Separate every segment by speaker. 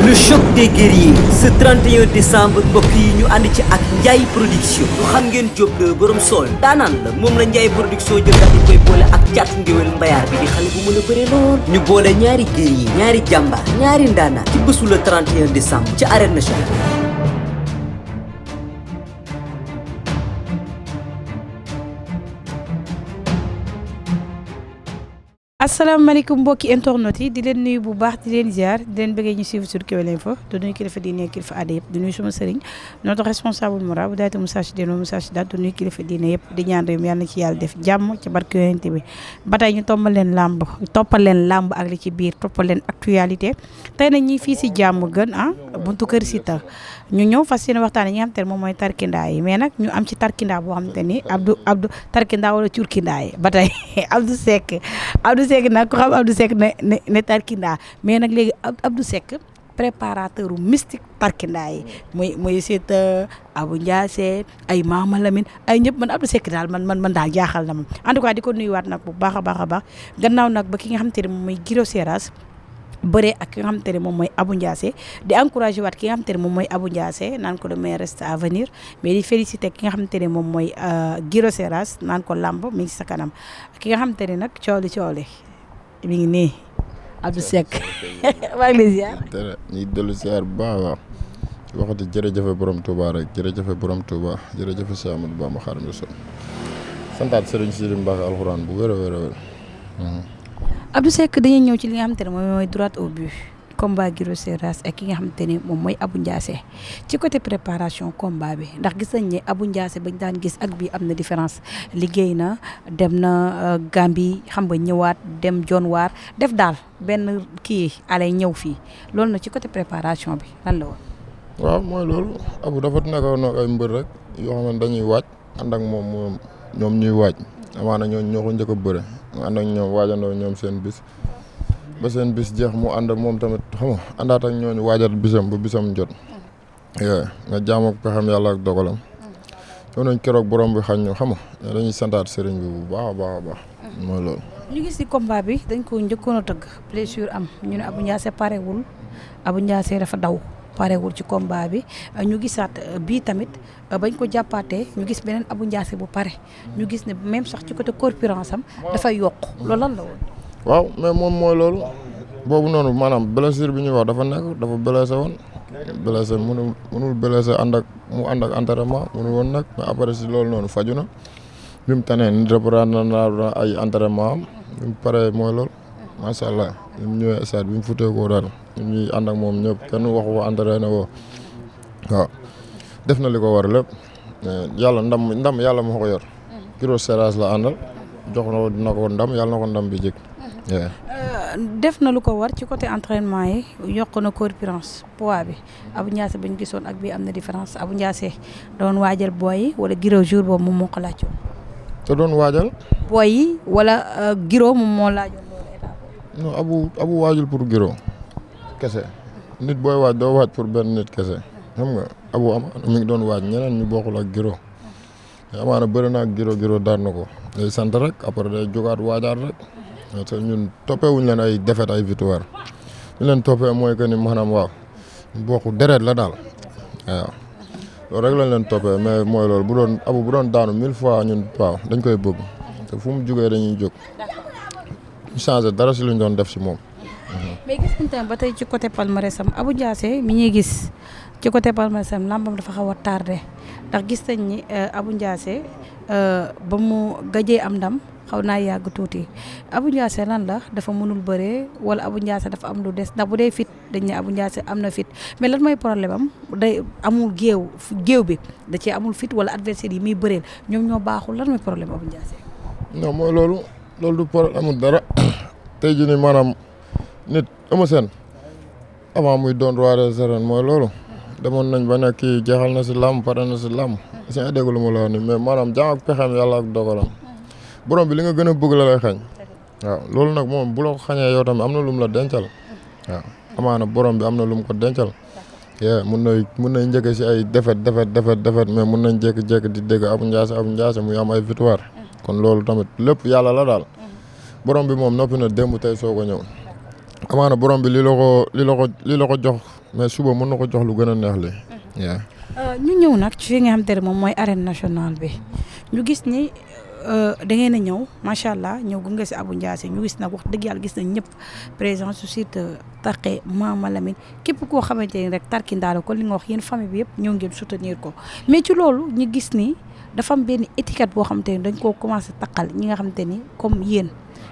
Speaker 1: Le choc des guerriers ce 31 décembre mbokk yi ñu ànd ci ak Ndiaye production lu xam ngeen Diop de borom sool daanaan la moom la Ndiaye production jël daal di koy boole ak caatu ngéwél mbayaar bi di xale bu mën a bëre lool ñu boole ñaari guerrier ñaari jàmbaar ñaari ndaanaan ci bésu le 31 décembre ci arène nationale.
Speaker 2: asalaamaaleykum mbokki internet yi di leen nuyu bu baax di leen ziar di leen bëggee ñu suivre sur Kewel Info di nuyu kilifa diine kilifa aada yëpp di nuyu suma sëriñ notre responsable moral bu daaytu Moustarchidine Moustarchidaty di nuyu kilifa diine yëpp di ñaan réew mi yàlla na ci yàlla def jàmm ci barke Yonent bi ba tey ñu toppal leen làmb ak li ci biir toppal leen actualité tey nag ñi fii si jàmm gën buntu kër Siteu ñu ñëw fas yéene waxtaan yi nga xam te ne moom mooy tarkindaa yi mais nag ñu am ci tarkindaa boo xam te ni Abdou tarkindaa wala curkindaa yi ba tey Abdou Seck nag ko xam Abdou Seck ne tarkindaa mais nag léegi Abdou Seck préparateur mystique tarkindaa yi muy Siteu Abou Ndiassé ay Mama Lamine ay ñëpp man Abdou Seck daal man daal jaaxal na ma en tout cas di ko nuyuwaat nag bu baax a baax gannaaw nag ba ki nga xam te ne moom mooy Guiro Seras bëree ak ki nga xamante ne moom mooy Abou Ndiassé di encouragé waat ki nga xamante ne moom mooy Abou Ndiassé naan ko le meilleur reste à venir mais di félicité ki nga xamante ne moom mooy Guiro Seras naan ko lamb mi ngi sa kanam ki nga xamante ne nag coow li mi ngi nii Abdou Seck maa ngi lay ziar.
Speaker 3: ñuy dellu ziar bu baax a baax waxati jërëjëf borom Touba rek jërëjëf borom Touba jërëjëf Cheikh Amadou Bamba Xaadimu Rasuul santaat Serigne Sidi Mbacke alxuraan bu wér a wér.
Speaker 2: Abdou Seck dañuy ñëw ci li nga xamante ne moom mooy droit au but combat Guiro Seras ak ki nga xamante ne moom mooy Abou Ndiassé ci côté préparation combat bi ndax gis nañ ne Abou Ndiassé bañ daan gis ak bii am na différence liggéey na dem na Gambie xam nga ñëwaat dem Dionewar def daal benn kii alay ñëw fii loolu na ci côté préparation bi lan la woon.
Speaker 3: waaw mooy loolu Abou dafa nekkoon ak ay mbër rek yoo xam ne dañuy waaj ànd ak moom ñoom ñuy waaj amaana ñoo ko njëkk a bëre ànd ak ñoom waajandoo ñoom seen bis ba seen bis jeex mu ànd ak moom tamit xam nga àndaat ak ñooñu waajal bisam ba bisam jot. nga jaam ak pexam yàlla ak dogalam. soo nañ keroog borom bi xañ ñu xam nga dañuy santaat sëriñ bi bu baax a baax. mooy loolu.
Speaker 2: ñu gis ci combat bi dañ ko njëkkoon a tëgg blessure am ñu ne Abou Ndiassé parewul Abou Ndiassé dafa daw parewul ci combat bi ñu gisaat bii tamit bañ ko jàppaatee ñu gis beneen Abou Ndiassé bu pare ñu gis ne même sax ci côté corpulence am dafay yokk loolu lan la woon.
Speaker 3: waaw mais moom mooy loolu boobu noonu maanaam blessure bi ñuy wax dafa blessé woon blessé mënul blessé ànd ak entraînement mënul woon nag mais après si loolu noonu faju na bi mu tanee ni reprendre na ay entraînement am bi mu paree mooy loolu macha allah bi mu ñëwee stade bi mu futee koo daal ñuy ànd ak moom ñëpp kenn waxu ko entraîné woo waaw def na li ko war lépp yàlla ndam yàlla moo ko yor Guiro Seras la àndal jox na ko ndam yàlla na ko ndam bi jëkk
Speaker 2: def na lu ko war ci côté entraînement yi yokk na corpulence poids bi Abou Ndiassé ba ñu gisoon ak bii am na différence Abou Ndiassé doon waajal booy yi wala Guiro jour boobu moom moo ko laajoon.
Speaker 3: te doon waajal.
Speaker 2: booy yi wala Guiro moom moo laajoon loolu état boobu.
Speaker 3: non Abou waajul pour Guiro kese nit booy waaj doo waaj pour benn nit kese xam nga Abou mi ngi doon waaj ñeneen ñu bokkul ak Guiro amaana bëri na ak Guiro daan na ko day sant rek après day jógaat waajaat rek. parce que ñun toppewuñ leen ay défaite ay victoire ñu leen toppee mooy que ni maanaam waaw bokku deret la daal waaw loolu rek lañ leen toppee mais mooy loolu bu doon daanu 1000 fois ñun waaw dañ koy bëgg te fu mu jógee dañuy jóg ñu changé dara si luñ doon def si moom.
Speaker 2: mais gis nañ tamit ba tey ci côté palmarès am Abou Ndiassé mi ñuy gis ci côté palmarès am làmbam dafa xaw a tardé ndax gis nañ ni Abou Ndiassé ba mu gajee am ndam. xaw naa yàgg tuuti Abou Ndiassé lan la dafa mënul bëree wala Abou Ndiassé dafa am lu des ndax bu dee fit dañ ne Abou Ndiassé am na fit mais lan mooy problème am day amul géew bi da cee amul fit wala adversaire yi muy bëreel ñoom ñoo baaxul lan mooy problème Abou Ndiassé.
Speaker 3: non mooy loolu du problème amul dara tey jii nii maanaam nit Eumeu Sène avant muy doon roi des arènes mooy loolu demoon nañ ba nekk kii jeexal na si làmb pare na si làmb si nga dégg lu ma la wax ni mais maanaam jaam ak pexeem yàlla ak dogalam. borom bi li nga gën a bëgg la lay xañ waaw loolu nag moom bu la ko xañee yow tamit am na lu mu la dencal waaw amaana borom bi am na lu mu ko dencal mun na njëkk si ay défaite mais mun nañ jékki-jékki di dégg Abou Ndiassé muy am ay victoire kon loolu tamit lépp yàlla la daal borom bi moom noppi na démb tey soo ko ñëw amaana borom bi li la ko jox mais suba mën na ko jox lu gën a neex li
Speaker 2: ñu ñëw nag ci fi nga xamante ne moom mooy arène nationale bi ñu gis ni da ngeen a ñëw macha allah ñëw gunge si Abou Ndiassé ñu gis nag wax dëgg yàlla gis nañ ñëpp présence su site Tarqe Mama Lamine képp koo xamante ni rek tarkindaale ko li nga wax yéen famille bi yëpp ñëw ngeen soutenir ko mais ci loolu ñu gis ni dafa am benn étiquette boo xamante ni dañ koo commencé taqal ñi nga xamante ni comme yéen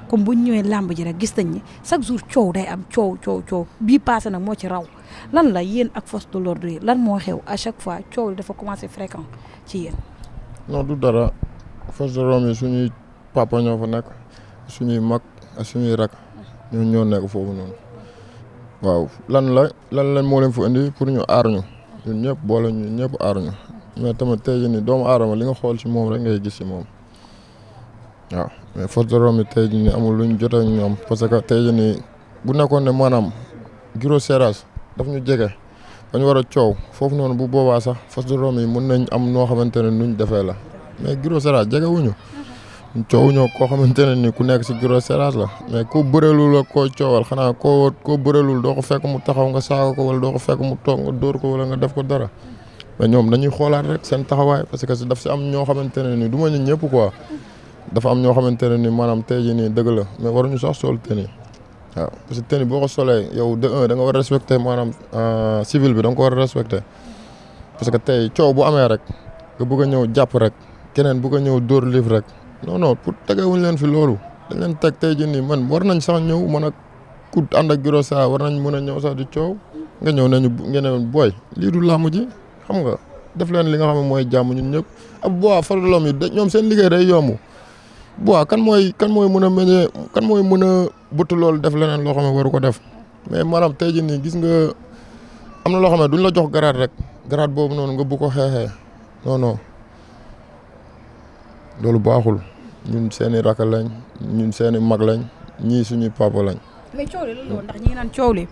Speaker 2: comme bu ñu ñëwee làmb ji rek gis nañ ni chaque jour coow day am coow bii passé nag moo ci raw lan la yéen ak force de l'ordre yi lan moo xew à chaque fois coow li dafa commencé fréquent ci yéen.
Speaker 3: non du dara force de l'ordre yi suñuy papa ñoo fa nekk suñuy mag ak suñuy rak ñoo nekk foofu noonu waaw lan moo leen fa indi pour ñu aar ñu ñun ñëpp boole ñu ñëpp aar ñu mais tamit tey jii nii doomu aadama li nga xool si moom rek ngay gis si moom waaw mais force de l'ordre yi tey jii nii amul luñ jot ak ñoom parce que tey jii nii bu nekkoon ne maanaam Guiro Seras daf ñu jege dañu war a coow foofu noonu bu boobaa sax force de l'ordre yi mën nañ am noo xamante ne nuñ defee la mais Guiro Seras jege wuñu coowuñoo koo xamante ne ni ku nekk si Guiro Seras la mais koo bërelul ak koo coowal xanaa koo bërelul doo ko fekk mu taxaw nga saaga ko wala doo ko fekk mu toog nga dóor ko wala nga def ko dara mais ñoom dañuy xoolaat rek seen taxawaay parce que daf si am ñoo xamante ne ni du ma ñu ñëpp quoi dafa am ñoo xamante ne ni maanaam tey jii nii dëgg la mais waruñu sax sol tenue waaw parce que tenue boo ko solee yow de un da nga war a respecter maanaam civil bi da nga ko war a respecter parce que tey coow bu amee rek nga bëgg a ñëw jàpp rek keneen bëgg a ñëw dóor livre rek non pour tegewuñ leen fi loolu dañ leen teg tey jii nii man war nañ sax ñëw mën a ku ànd ak Guiro Seras war nañ mën a ñëw sax di coow nga ñëw nañu ngeen booy lii du làmb ji xam nga def leen li nga xam ne mooy jàmm ñun ñëpp ab bois faralom yi ñoom seen liggéey day yomb bois kan mooy mën a meññee kan mooy mën a bëtt loolu def leneen loo xam ne waru ko def mais maanaam tey jii nii gis nga am na loo xam ne duñ la jox garaat rek garaat boobu noonu nga bu ko xeexee non loolu baaxul ñun seeni rakk lañ ñun seeni mag lañ ñii suñuy papa lañ.
Speaker 2: mais coow li loolu ndax ñi naan coow li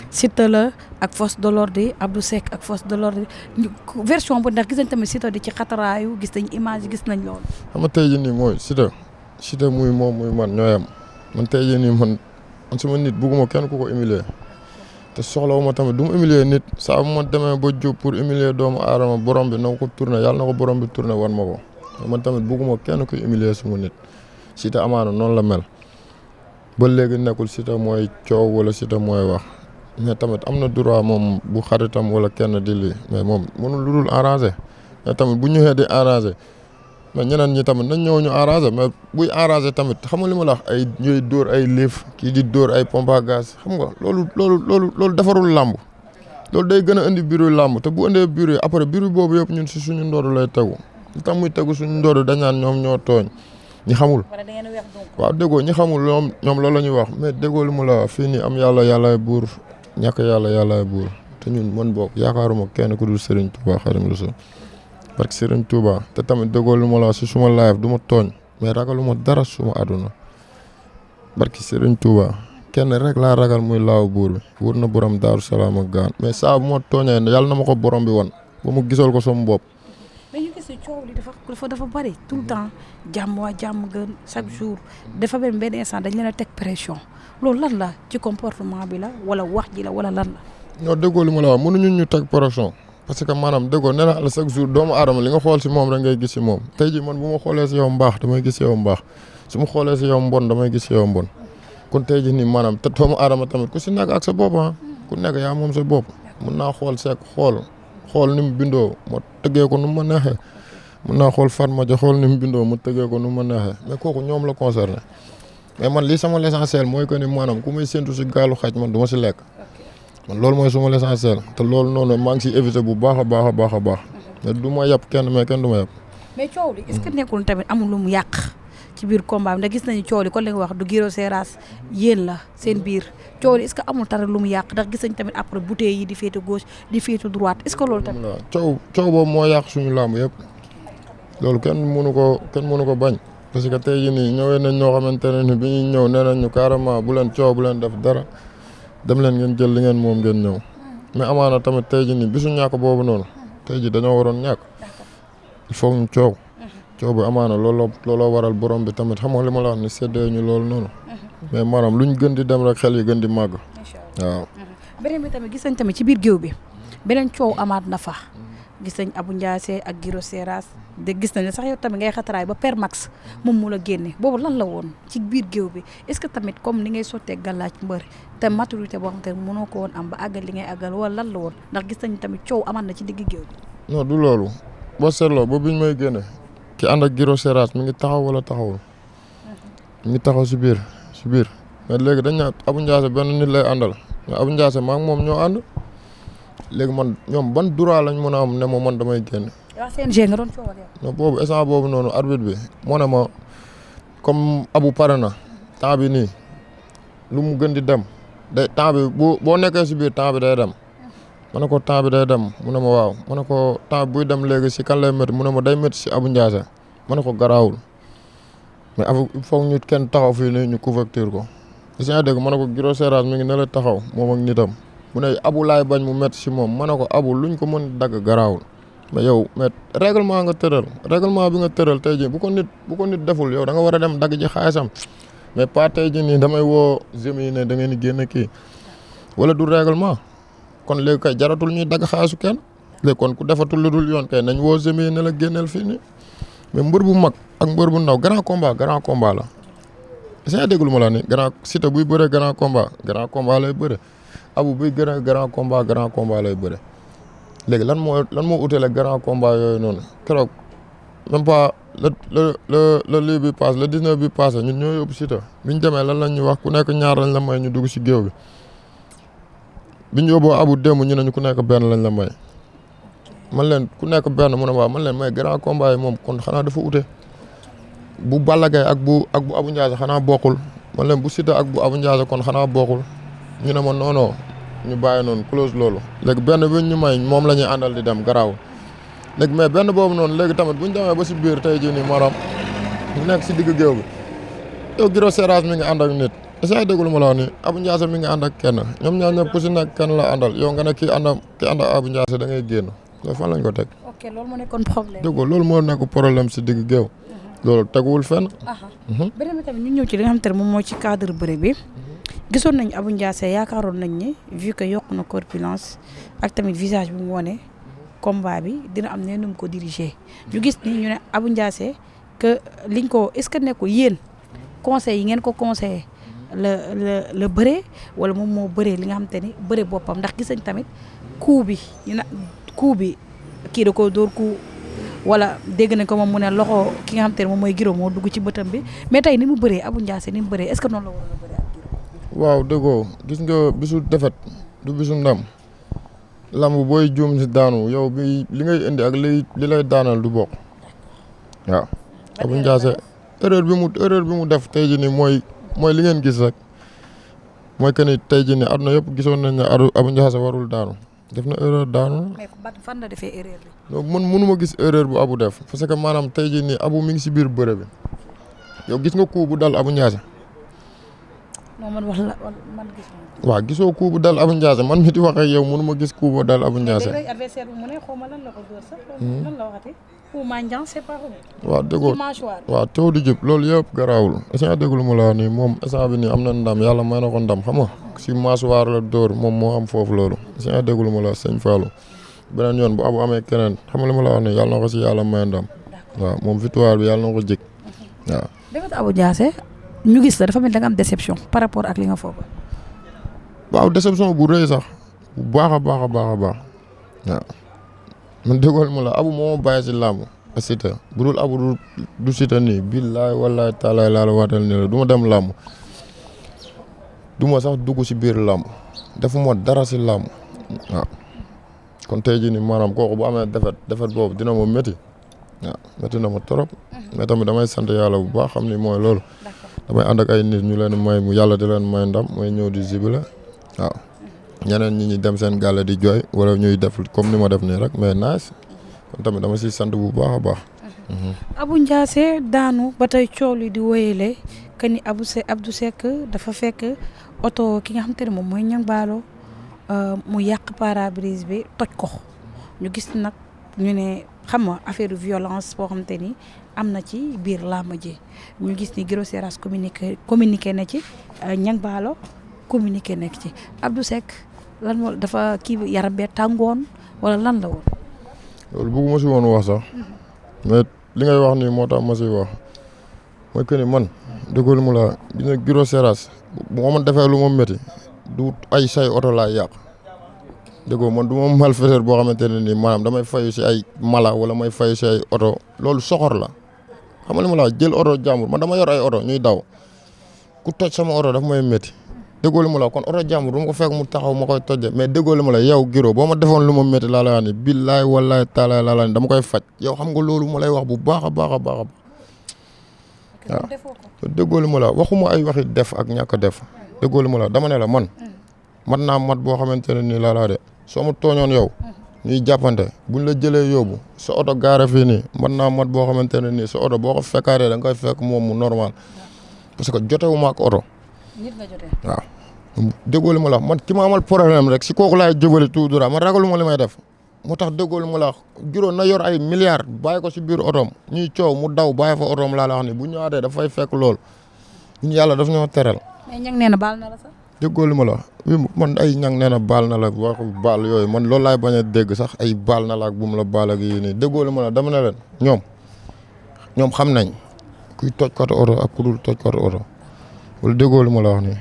Speaker 2: Siteu la ak force de l'ordre yi Abdou Seck ak force de l'ordre yi version bu ndax gis nañ tamit Siteu di ci xataraayu gis nañ image gis nañ loolu.
Speaker 3: xam nga tey jii nii mooy Siteu muy moom muy man ñooyam man tey jii nii man suma nit bugguma kenn ku ko humilier te soxlawuma tamit du ma humilier nit saa bu ma demee ba jóg pour humilier doomu aadama borom bi na ko tourné yàlla na ko borom bi tourné wan ma ko man tamit bugguma kenn ku humilier suma nit Siteu amaana noonu la mel ba léegi nekkul Siteu mooy coow wala Siteu mooy wax mais tamit am na droit moom bu xaritam wala kenn di lii mais moom mënul lu dul arrangé mais tamit bu ñëwee di arrangé mais ñeneen ñi tamit nañ ñëw ñu arrangé mais buy arrangé tamit xam nga li ma la wax ay ñooy dóor ay liif kii di dóor ay pompe à gaz xam nga loolu defarul làmb loolu day gën a indi biiru làmb te bu indee biiru yi après biiru boobu yëpp ñun si suñu ndoodu lay tegu li tax muy tegu suñu ndoodu dañ naan ñoom ñoo tooñ ñi xamul waaw déggoo ñi xamul ñoom loolu la ñuy wax mais déggoo li mu la wax fii nii am yàllaay buur ñàkk yàllaay buur te ñun man boog yaakaaruma kenn ku dul Serigne Touba Xaadimu Rasuul parce que Serigne Touba te tamit déggoo li ma la wax si suma live du ma tooñ mais ragaluma dara suma àdduna barki Serigne Touba kenn rek laa ragal muy laaw buur bi wóor na borom Daaru Salaam ak gaan mais saa bu ma tooñee yàlla na ma ko borom bi wan ba mu gisal ko sama bopp.
Speaker 2: mais ñu gis ne coow li dafa bari tout le temps jàmm gën chaque jour dafa benn instant dañ leen a teg pression loolu lan la ci comportement bi la wala wax ji la wala lan la.
Speaker 3: non déggoo li ma la wax mënuñu ñu teg pression parce que maanaam déggoo nee naa la chaque jour doomu aadama li nga xool si moom rek ngay gis si moom tey jii man bu ma xoolee si yow mbaax damay gis si yow mbaax su ma xoolee si yow mbon damay gis si yow mbon kon tey jii nii maanaam te doomu aadama tamit ku si nekk ak sa bopp ku nekk yaa moom sa bopp mun naa xool seek xool ni mu bindoo ma tëggee ko nu ma neexee mun naa xool Fatma ja xool ni mu bindoo ma tëggee ko nu ma neexee mais kooku ñoom la concerné mais man lii sama l'essentiel mooy que ni maanaam ku may séntu si gaalu xaj man du ma si lekk man loolu mooy suma l'essentiel te loolu noonu maa ngi siy éviter bu baax a baax mais du ma yab kenn mais kenn du ma yab.
Speaker 2: mais coow li est-ce que nekkul tamit amul lu mu yàq ci biir combat bi ndax gis nañu coow li kon li nga wax du Guiro Seras yéen la seen biir coow li est-ce que amul tara lu mu yàq ndax gis nañ tamit après bouteille yi di féete gauche di féete droite est-ce que loolu tamit.
Speaker 3: coow boobu moo yàq suñu làmb yëpp loolu kenn mënu ko bañ parce que tey jii nii ñëwee nañ ñoo xamante ne ni bi ñuy ñëw nee nañ ñu carrément bu leen coow bu leen def dara dem leen ngeen jël li ngeen moom ngeen ñëw mais amaana tamit tey jii nii bisu ñàkk boobu noonu tey jii dañoo waroon ñàkk il faut ñu coow bi amaana looloo waral borom bi tamit xam nga li ma la wax ni séddee ñu loolu noonu mais maanaam luñ gën di dem rek xel yi gën di màgg waaw.
Speaker 2: beneen bi tamit gis nañ tamit ci biir géew bi beneen coow amaat na fa gis nañ Abou Ndiassé ak Guiro Seras de gis nañ ne sax yow tamit ngay xataraay ba Père Max moom mu la génne boobu lan la woon ci biir géew bi est-ce que tamit comme ni ngay sottee gàllaaj mbër te maturité boo xam te mënoo ko woon am ba àggal li ngay àggal wala lan la woon ndax gis nañ tamit coow amaat na ci digg géew bi.
Speaker 3: non du loolu boo seetloo ba biñ may génne ki ànd ak Guiro Seras mi ngi taxaw wala taxawul mi ngi taxaw si biir mais léegi dañ ne Abou Ndiassé benn nit lay àndal mais Abou Ndiassé maa ngi moom ñoo ànd léegi man ñoom ban droit lañ mën a am ne ma man damay génn.
Speaker 2: waaw CNG nga doon coowal yow.
Speaker 3: non boobu instant boobu noonu arbitre bi moo ne ma comme Abou pare na temps bi nii lu mu gën di dem day temps bi boo nekkee si biir temps bi day dem ma ne ko temps bi day dem mu ne ma waaw ma ne ko temps buy dem léegi si kan lay métti mu ne ma day métti si Abou Ndiassé ma ne ko garaawul mais il faut ñu kenn taxaw fii nii ñu couverture ko. gis nga dégg ma ne ko Guiro Seras mi ngi ne la taxaw moom ak nitam mu ne Abou laay bañ mu métti si moom ma ne ko Abou luñ ko mën dagg garaawul. mais yow mais règlement nga tëral règlement bi nga tëral tey jii bu ko nit deful yow da nga war a dem dagg ji xaalisam mais pas tey jii nii damay woo jeunes yi ne da ngeen di génn kii wala du règlement kon léegi kay jaratul ñuy dagg xaalisu kenn léegi kon ku defatul lu dul yoon kay nañ woo jeunes yi ne la génneel fii nii mais mbër bu mag ak mbër bu ndaw grand combat la. est-ce que déglu ma la ni grand Siteu buy bëre grand combat lay bëre Abou buy gën a grand combat lay bëre. léegi lan moo utile grand combat yooyu noonu keroog même pas le lii bi passe le 19 bi passé ñun ñoo yóbbu Siteu biñ demee lan lañ ñu wax ku nekk ñaar lañ la may ñu dugg si géew bi biñ yóbboo Abou démb ñu ne ñu ku nekk benn lañ la may man leen ku nekk benn mu ne waaw man leen may grand combat yi moom kon xanaa dafa ute bu Balla Gaye ak bu Abou Ndiassé xanaa bokkul man leen bu Siteu ak bu Abou Ndiassé kon xanaa bokkul ñu ne ma non ñu bàyyi noonu close loolu léegi benn bi ñu may moom la ñuy àndal di dem garaaw léegi mais benn boobu noonu léegi tamit bu ñu demee ba si biir tey jii nii maanaam ñu nekk si digg géew bi yow Guiro Seras mi ngi ànd ak nit est-ce que déglu ma la wax ni Abou Ndiassé mi ngi ànd ak kenn ñoom ñaar ñëpp ku si nekk kenn la àndal yow nga ne kii ànd ak Abou Ndiassé da ngay génn loolu fan lañ ko teg.
Speaker 2: ok loolu moo nekkoon problème.
Speaker 3: dégg nga loolu moo nekk problème si digg géew loolu teguwul fenn.
Speaker 2: beneen bi tamit ñu ñëw ci li nga xamante ne moom mooy ci cadre bëre bi. gisoon nañ Abou Ndiassé yaakaaroon nañ ni vu que yokk na corpulence ak tamit visage bi mu wone combat bi dina am ne nu mu ko diriger ñu gis ni ñu ne Abou Ndiassé que liñ ko est-ce que nekkul yéen conseil yi ngeen ko conseillé la bëree wala moom moo bëree li nga xamante ni bëree boppam ndax gis nañ tamit coup bi kii da ko dóor coup wala dégg nañ ko moom mu ne loxo ki nga xamante ne moom mooy Guiro moo dugg ci bëtam bi mais tey ni mu bëree Abou Ndiassé ni mu bëree est-ce que noonu la war a bëree ak Guiro.
Speaker 3: waaw déggoo gis nga bisu defet du bisu ndam lamb booy juum si daanu yow bi li ngay indi ak li lay daanal du bokk waaw. Abou Ndiassé erreur bi mu def tey jii nii mooy li ngeen gis rek mooy que ni tey jii nii àdduna yëpp gisoon nañ ne Abou Ndiassé warul daanu def na erreur daanu.
Speaker 2: mais fan la defee erreur bi.
Speaker 3: donc man mënuma gis erreur bu Abou def parce que maanaam tey jii nii Abou mi ngi si biir bëre bi yow gis nga coup bu dal Abou Ndiassé.
Speaker 2: non man wax la man gis
Speaker 3: waaw gisoo coup bu dal Abou Ndiassé man mi di wax ak yow mënuma gis coup bu dal Abou Ndiassé.
Speaker 2: mais adversaire bi mu ne xaw ma lan la ko dóor sax. lan la waxati coup mandiant c'est pas vrai.
Speaker 3: waaw déggoo waaw taw di jub loolu yëpp garaawul est-ce que déglu ma la nii moom instant bi nii am na ndam yàlla may na ko ndam xam nga si mâchoire la dóor moom moo am foofu loolu est-ce que déglu ma la sëñ Fallou beneen yoon bu Abou amee keneen xam nga li ma la wax nii yàlla na ko si yàlla may ndam waaw moom victoire bi yàlla na ko jik waaw.
Speaker 2: déwén Abou Ndiassé ñu gis la dafa mel da nga am déception par rapport ak li nga foofu.
Speaker 3: waaw déception bu rëy sax bu baax a baax waaw man déggoon ma la Abou moo ma bàyyi si làmb ak Siteu bu dul Abou du Siteu nii billaay wallaay taalaay laa la waatal ni la du ma dem làmb du ma sax dugg si biir làmb defuma dara si làmb waaw kon tey jii nii maanaam kooku bu amee defet boobu dina ma métti waaw métti na ma trop mais tamit damay sant yàlla bu baax xam ni mooy loolu damay ànd ak ay nit ñu leen may mu yàlla di leen may ndam mooy ñëw di zibile waaw ñeneen ñi dem seen gàlle di jooy wala ñuy def comme ni ma def nii rek mais nice kon tamit dama siy sant bu baax a baax.
Speaker 2: Abou Ndiassé daanu ba tey coow li di wéyale que ni Abdou Seck dafa fekk oto ki nga xamante ne moom mooy Niang Ballo mu yàq pare-brise bi toj ko ñu gis nag ñu ne xam nga affaire violence boo xamante ni am na ci biir làmb ji ñu gis ni Guiro Seras communiqué na ci Niang Ballo communiquer nekk ci Abdou Seck lan moo dafa kii yaram bee tàngoon wala lan la woon.
Speaker 3: loolu bëgguma si woon wax sax mais li ngay wax nii moo tax ma si wax mooy que ni man déggoo mu la dina Guiro Seras bu ma defee lu ma métti du ay say oto laa yàq déggoo man du ma malfaiteur boo xamante ne nii maanaam damay fayu si ay mala wala may fayu si ay oto loolu soxor la xam nga li ma la jël oto jàmbur man dama yor ay oto ñuy daw ku toj sama oto daf may métti déggoo li ma la kon oto jàmbur du ma ko fekk mu taxaw ma koy tojje mais déggoo li ma la yow Guiro boo ma defoon lu ma métti laa lay wax ni billaay wallaay taalaay laa lay dama koy faj yow xam nga loolu ma lay wax bu baax a baax a baax waaw déggoo li ma la waxuma ay waxi def ak ñàkk def déggoo li ma la dama ne la man mat naa mat boo xamante ne nii laa laa de soo ma tooñoon yow ñuy jàppante buñ la jëlee yóbbu sa oto gaare fii nii mat naa mat boo xamante ne nii sa oto boo ko fekkaatee da nga koy fekk moom mu normal parce que jotewuma ak oto
Speaker 2: nit nga jotee
Speaker 3: waaw déggoo li ma la man ki ma amal problème rek si kooku laay jubali tout droit man ragaluma li may def moo tax déggoo li ma la Guiro na yor ay milliards bàyyi ko si biir otoom ñuy coow mu daw bàyyi fa otoom laa la wax ni bu ñëwaatee dafay fekk lool ñun yàlla daf ñoo teral.
Speaker 2: mais ñang nee na baal na la sax.
Speaker 3: déggoo li ma la man ay ñang nee na baal na la waxu baal yooyu man loolu laay bañ a dégg sax ay baal na la ak bu mu la baal ak yii nii déggoo li ma la dama ne leen ñoom xam nañ kuy toj koto oto ak ku dul toj koto oto wala déggoo li ma la wax nii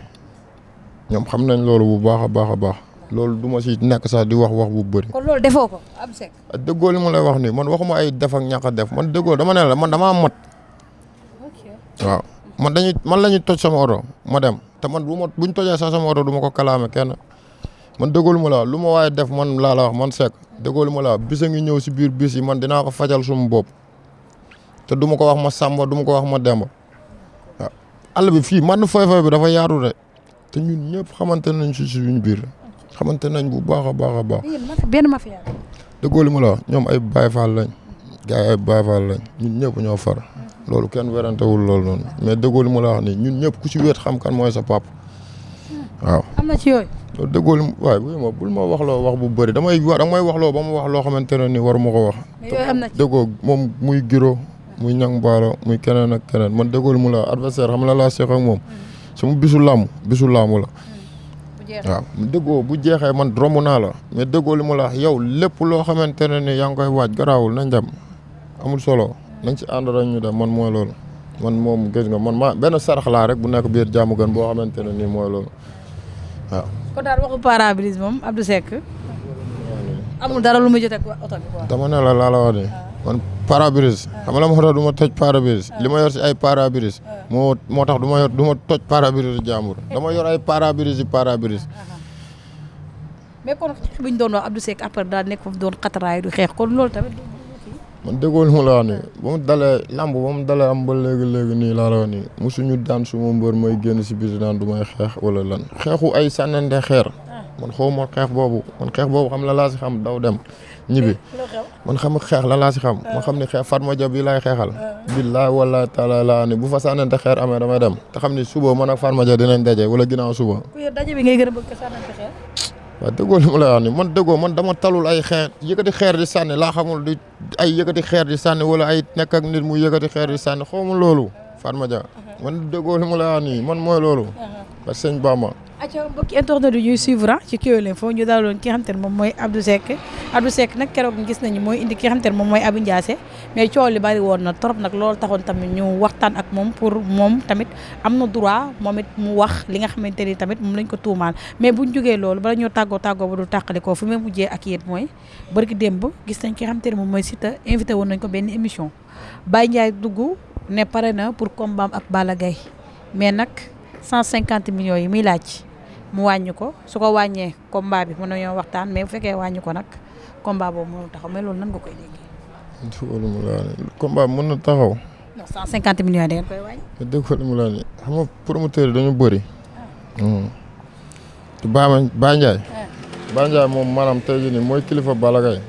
Speaker 3: ñoom xam nañ loolu bu baax a baax a baax loolu du ma si nekk sax di wax bu bëri.
Speaker 2: kon loolu defoo ko Abdou Seck.
Speaker 3: déggoo li ma lay wax nii man waxuma ay def ak ñàkk a def man déggoo dama ne la man damaa mat. waaw man la ñuy toj sama oto ma dem te man buñ tojee sax sama oto du ma ko kalaame kenn man déggoo li ma la wax lu ma waaye def man laa la wax man Seck déggoo li ma la wax bis a ngi ñëw si biir bis yi man dinaa ko fajal suma bopp te du ma ko wax ma Samba du ma ko wax ma Demba waaw àll bi fii man fay bi dafa yaatu de te ñun ñëpp xamante nañ si suñu biir xamante nañ bu baax a baax a baax.
Speaker 2: benn mafia.
Speaker 3: déggoo li ma la wax ñoom ay Baye Fall lañ gars yi ay Baye Fall lañ ñun ñëpp ñoo far loolu kenn werantewul loolu noonu mais déggoo li ma la wax nii ñun ñëpp ku ci wéet xam kan mooy sa pap waaw.
Speaker 2: am na ci yooyu.
Speaker 3: loolu déggoo li waaye bul ma wax loo wax bu bëri damay wax loo ba mu wax loo xamante ne nii waruma ko wax.
Speaker 2: mais yooyu am na ci
Speaker 3: déggoo moom muy Guiro muy ñang baalo muy keneen ak keneen man déggoo li ma la wax adversaire xam la laa seq ak moom sama bisu làmb la. waaw déggoo bu jeexee man romb naa la mais déggoo li ma la wax yow lépp loo xamante ne ni yaa ngi koy waaj garaawul nañ dem amul solo nañ ci ànd rek ñu dem man mooy loolu man moom gis nga man ma benn sarax laa rek bu nekk biir jàmm gën boo xamante ne nii mooy loolu waaw.
Speaker 2: kon daal waxu pare-brise moom Abdou Seck amul dara lu muy jot ak oto bi quoi.
Speaker 3: dama ne la laa la wax nii man pare-brise xam nga la ma tax du ma toj pare-brise li ma yor si ay pare-brise moo tax du ma toj pare-brise jàmbur dama yor ay pare-brise
Speaker 2: mais kon xeex bi ñu doon wax Abdou Seck après daal nekk foofu doon xataraayu du xeex kon loolu tamit.
Speaker 3: man déggoo li ma la wax nii ba mu dalee lamb ba mu dalee am ba léegi nii laa la wax nii mosuñu daan suma mbër mooy génn si biir daan du may xeex wala lan xeexu ay sànnante xeer man xaw ma xeex boobu xam la laa si xam daw dem ñibbi man xam xeex la laa si xam ma xam ni xeex Fatma Dia bii laay xeexal billaay wallaay taala laa ni bu fa sànnante xeer amee damay dem te xam ni suba man ak Fatma Dia dinañ daje wala ginnaaw suba
Speaker 2: daje bi ngay gën a bëgg sànnante xeer
Speaker 3: waaw déggoo li ma la wax ni man déggoo man dama talul ay xeer yëkkati xeer di sànni laa xamul di ay yëkkati xeer di sànni wala ay nekk ak nit mu yëkkati xeer di sànni xaw ma loolu Fatma Dia man déggoo li ma la wax nii man mooy loolu parce que sëñ Bamba
Speaker 2: acca mbokki internet yi ñuy suivre ci Kewel Info ñu dalaloon ki nga xamante ne moom mooy Abdou Seck nag keroog gis nañu mooy indi ki nga xamante ne moom mooy Abou Ndiassé mais coow li bari woon na trop nag loolu taxoon tamit ñu waxtaan ak moom pour moom tamit am na droit moom it mu wax li nga xamante ni tamit moom lañ ko tuumaal mais buñ jógee loolu bala ñoo tàggoo ba du tàqalikoo fu mu mujjee ak yéen mooy barki démb gis nañ ki nga xamante ne moom mooy Siteu invité woon nañ ko benn émission Baye Ndiaye dugg ne pare na pour combat ak Balla Gaye mais nag 150 millions yi muy laaj mu wàññi ko su ko wàññee combat bi mën nañoo waxtaan mais bu fekkee wàññi ko nag combat boobu mënul taxaw mais loolu nan nga koy déggee.
Speaker 3: déggoo li mu la ne combat bi mën na taxaw.
Speaker 2: non 150 millions da ngeen koy wàññi.
Speaker 3: déggoo li mu la ne xam nga promoteur yi dañu bëri. te Baye Ndiaye moom maanaam tey jii nii mooy kilifa Balla Gaye.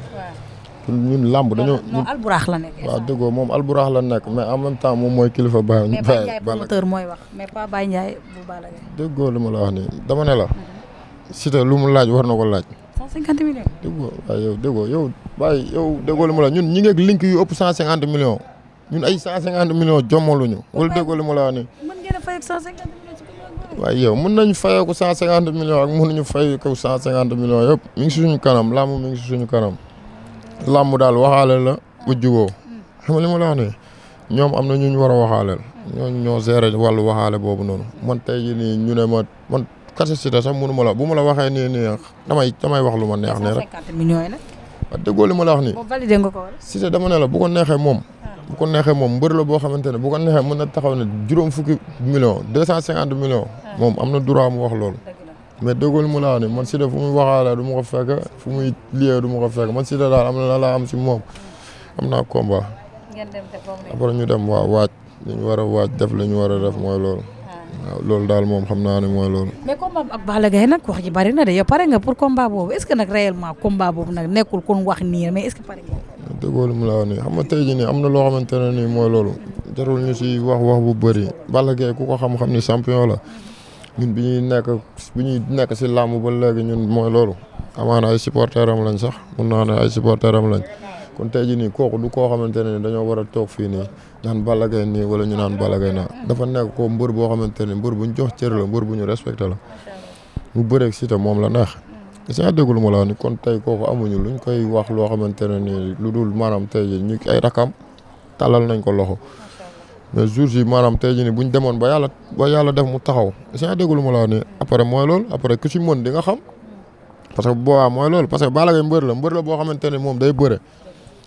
Speaker 3: ñun làmb dañoo.
Speaker 2: non alburax la nekk.
Speaker 3: waaw déggoo moom alburax la nekk mais en même temps moom mooy kilifa Baye.
Speaker 2: mais Baye Ndiaye promoteur mooy wax mais pas Baye Ndiaye bu Balla Gaye.
Speaker 3: déggoo li ma la wax nii dama ne la. Siteu lu mu laaj war na ko laaj.
Speaker 2: 150 millions.
Speaker 3: déggoo waaw yow déggoo li ma la ñun ñi ngeeg link yu ëpp 150 millions ñun ay 150 millions jommaluñu. wala déggoo li ma la wax nii.
Speaker 2: mën ngeen a fay ak 150 millions ci
Speaker 3: waaye yow mën nañu fayeeku 150 millions ak mënuñu fayeeku 150 millions yëpp mi ngi si suñu kanam làmb mi ngi si suñu kanam làmb daal waxaale la bu juboo xam nga li ma la wax nii ñoom am na ñu war a waxaaleel ñooñu ñoo gérer wàllu waxaale boobu noonu man tey jii nii ñu ne ma man Kase Siteu sax mënu ma la bu ma la waxee nii damay wax lu ma neex ne rek.
Speaker 2: 150 millions yi nag.
Speaker 3: waaw déggoo li ma la wax nii.
Speaker 2: boobu validé nga ko wala.
Speaker 3: Siteu dama ne la bu ko neexee moom. bu ko neexee moom mbër la boo xamante ne bu ko neexee mën na taxaw ne juróom fukki millions 250 millions. moom am na droit mu wax loolu. mais déggoo li ma la wax nii man Siteu fu muy waxaale du ma ko fekk fu muy liyee du ma ko fekk man Siteu daal am na la laa am si moom am naa combat. après ñu dem waaj li ñu war a waaj def li ñu war a def mooy loolu. waaw loolu daal moom xam naa ne mooy loolu.
Speaker 2: mais combat ak Balla Gaye nag wax ji bari na de yow pare nga pour combat boobu est-ce que nag réellement combat boobu nag nekkul kon wax nii mais est-ce que pare nga.
Speaker 3: déggoo li mu la wax nii xam nga tey jii nii am na loo xamante ne nii mooy loolu jarul ñu si wax bu bëri Balla Gaye ku ko xam-xam ni champion la ñun bi ñuy nekk si làmb ba léegi ñun mooy loolu amaana ay supporter am lañ sax mun naa ne ay supporter am lañ kon tey jii nii kooku du koo xamante ne ni dañoo war a toog fii nii naan Balla Gaye nii wala ñu naan Balla Gaye naa dafa nekk ko mbër boo xamante ne mbër bu ñu jox cër la mbër bu ñu respecté la mu bëreeg Siteu moom la neex si déggul ma la ni kon tey kooku amuñu luñ koy wax loo xamante ne nii lu dul maanaam tey jii ñu ay rakam tàllal nañ ko loxo mais jours yi maanaam tey jii nii buñ demoon ba yàlla def mu taxaw si déggul ma la ni après mooy loolu après ku si mën di nga xam parce que boobaa mooy loolu parce que Balla Gaye mbër la boo xamante ne moom day bëre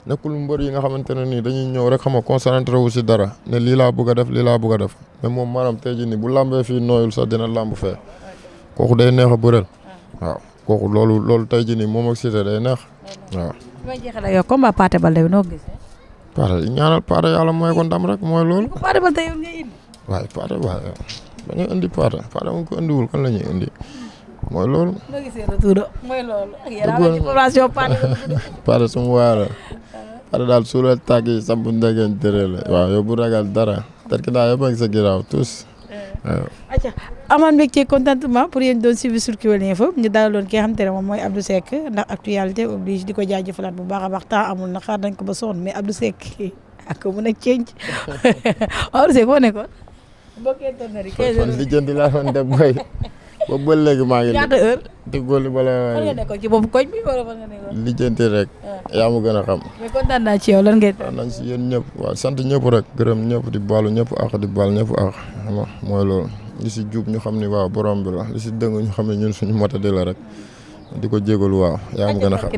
Speaker 3: nekkul mbër yi nga xamante ne nii dañuy ñëw rek xam nga concentré wu si dara ne lii laa bëgg a def lii laa bëgg a def mais moom maanaam tey jii nii bu làmbee fii nooyul sax dina làmb fee kooku day neex a bëreel waaw kooku loolu tey jii nii moom ak Siteu day neex waaw.
Speaker 2: may jeexal ak yow combat Pathé Baldé bi noo gisee.
Speaker 3: Pathé ñaanal Pathé yàlla mooy ko ndam rek mooy loolu.
Speaker 2: Pathé Baldé yow ngay indi.
Speaker 3: waaye Pathé waaye dañuy indi Pathé mu ko indiwul kan la ñuy indi mooy loolu.
Speaker 2: noo gisee retour mooy loolu. yéen a ngi information
Speaker 3: Pathé suma waay la. Pathé daal suulal tàgg yi samp ndegeen tëree la waaw yow bu ragal dara tarki daa yëpp ak sa ginnaaw tous waaw.
Speaker 2: acca amaan mbégte contentement pour yéen doon suivre sur Kewel Info ñu dalaloon ki nga xamante ne moom mooy Abdou Seck ndax actualité oblige di ko jaajëfalaat bu baax a baax temps amul na xaar nañ ko ba sonn mais Abdou Seck ak ko mën a ceeñ Abdou Seck foo nekkoon. bokkee tonnerie 15 heures
Speaker 3: lijjanti laa doon def boy ba ba léegi maa ngi.
Speaker 2: ñaata heure.
Speaker 3: déggoo li ma la
Speaker 2: fan nga nekkoon ci boobu koñ bi wala fan nga nekkoon.
Speaker 3: lijjanti rek. yaa ma gën a xam.
Speaker 2: mais kontaan naa ci yow lan ngay.
Speaker 3: nañ si yéen ñëpp waaw sant ñëpp rek gërëm ñëpp di baalu ñëpp ak di baal ñëpp ak xam nga mooy loolu li si jub ñu xam ni waaw borom bi la li si dëng ñu xam ne ñun suñu matadi la rek di ko jégalu waaw yaa ma gën a xam.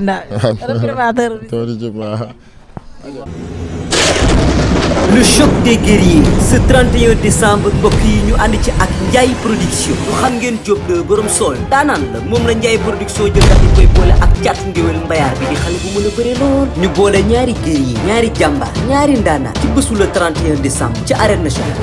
Speaker 1: Le choc des guerriers ce 31 décembre mbokk yi ñu ànd ci ak Ndiaye production lu xam ngeen Diop de borom sool daanaan la moom la Ndiaye production jël daal di koy boole ak caat ngéwél mbayaar bi di xale bu mën a bëre lool ñu boole ñaari guerrier ñaari jàmbaar ñaari ndaanaan ci bésu le 31 décembre ci arène nationale